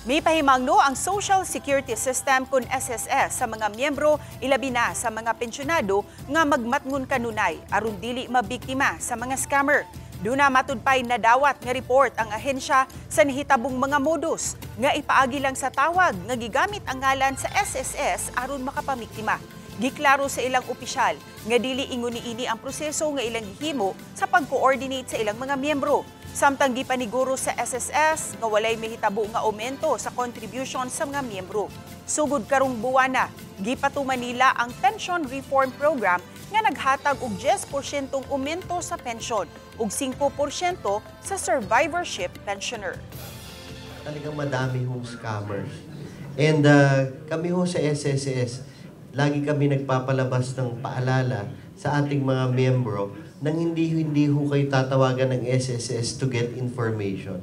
Mipahimangno ang Social Security System kun SSS sa mga miyembro, ilabi na sa mga pensyonado, nga magmatngon kanunay aron dili mabiktima sa mga scammer. Duna matud pay nadawat nga report ang ahensya sa nahitabong mga modus nga ipaagi lang sa tawag nga gigamit ang ngalan sa SSS aron makapamiktima. Giklaro sa ilang opisyal nga dili ingon niini ang proseso nga ilang gihimo sa pag-coordinate sa ilang mga miyembro. Samtang gipaniguro sa SSS nga walay mahitabo nga aumento sa contribution sa mga miyembro. Sugod karong buwana, gipatuman nila ang Pension Reform Program nga naghatag og 10% aumento sa pensyon ug 5% sa survivorship pensioner. Talagang madami hong scammers. And kami ho sa SSS, lagi kami nagpapalabas ng paalala sa ating mga miyembro nang hindi hindi ho kayo tatawagan ng SSS to get information.